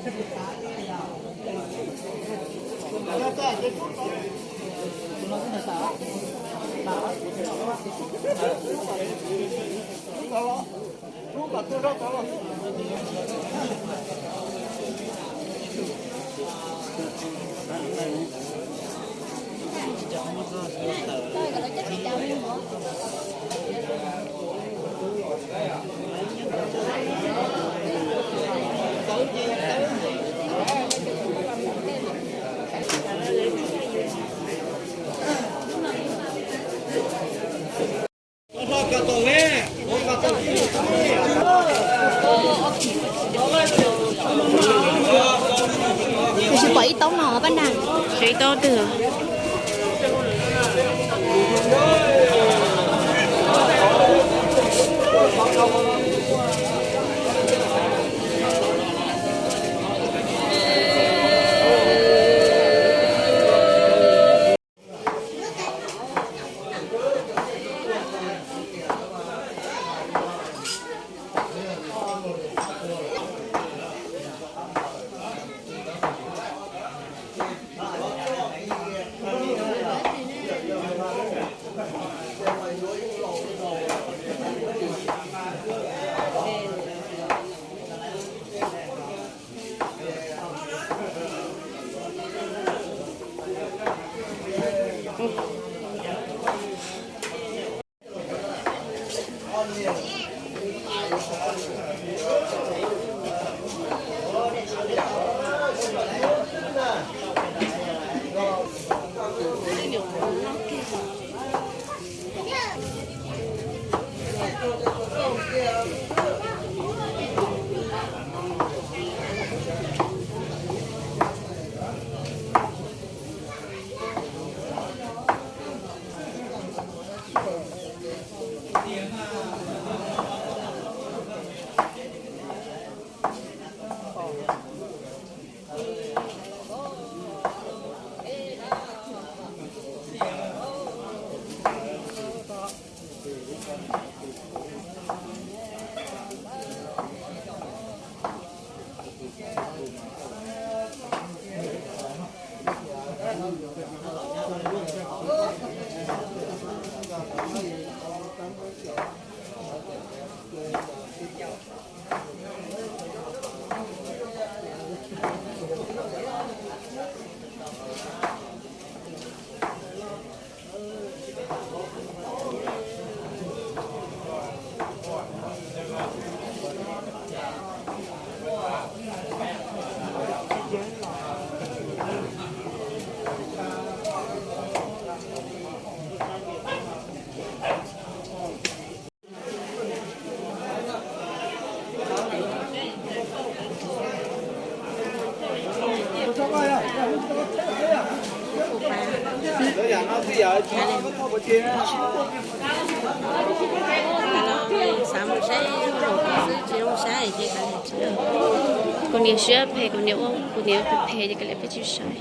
Tab sis pom ib toob no pab na. Ib toob twg? Xav mus saib xwb tsis zoo saib ces kav liam. Kuv niam siab phem, kuv niam ua kuv niam phem phem ces kav liam peb tsis saib.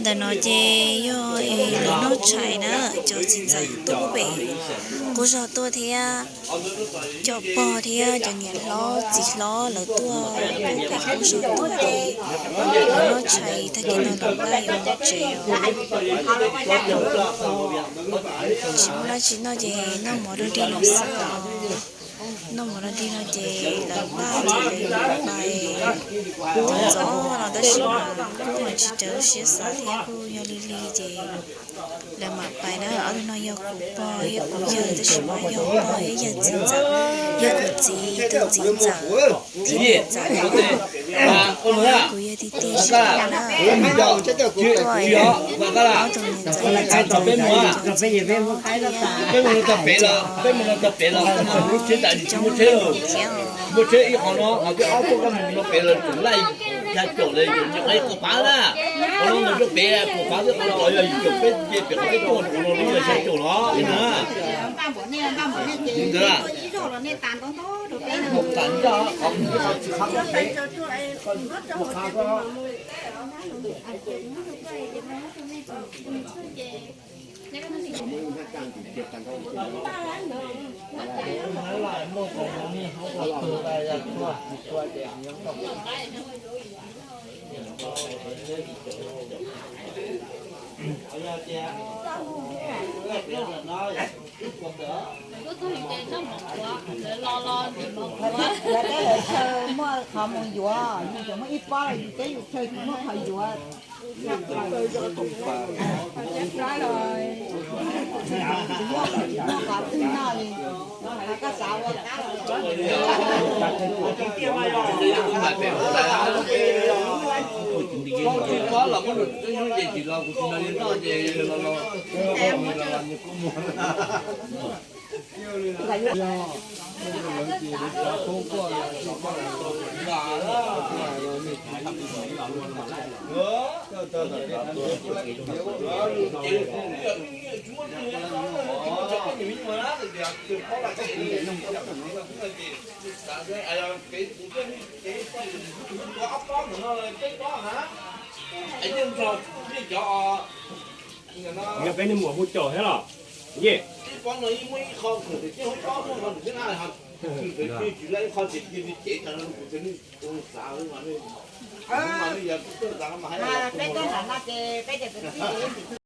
Ntawm no ces yog lawv noj tshais na, cov txiv ntxawm tuaj pem qub zog tuaj thiab, cov pog thiab cov niam hlob txiv hlob lawv tuaj pem qub zog tuaj ces lawv noj tshais tag kis no lawv npaj yuav mus tsev. Tsis muaj dab tsi noj ces noj mov dog dig no xwb os. Noj mov dog dig no ces lawv npaj ces lawv yuav pais ntxov no tab sis mas kuj tsis raws siab xav thiab kuj yog li li ces lawv mam pais na. Ob tug no yog kuv pog thiab kuv yawg tab sis mas yog pog thiab yawg txiv ntxawm, yog kuv txiv tus txiv ntxawm thiab tus ntxawm. Kuv pog thiab kuv yawg tiag tiag tsis yog na. Kuv pog ob tug niam ntxawm yawg txiv ntxawm thiab cov txiv ntxawm thiab cov coob coob thiab os. Lawv teb lawv chaw muaj qhov mus yuav, yus tseem muaj ib pob los yus teb yus chaw tsis muaj qhov yuav. Tsis muaj qhov twg noj li, koj xav ua qab los. Peb nej muam hu caum thiab los? Yej. Peb tuaj nram no ces peb tias kwv tij.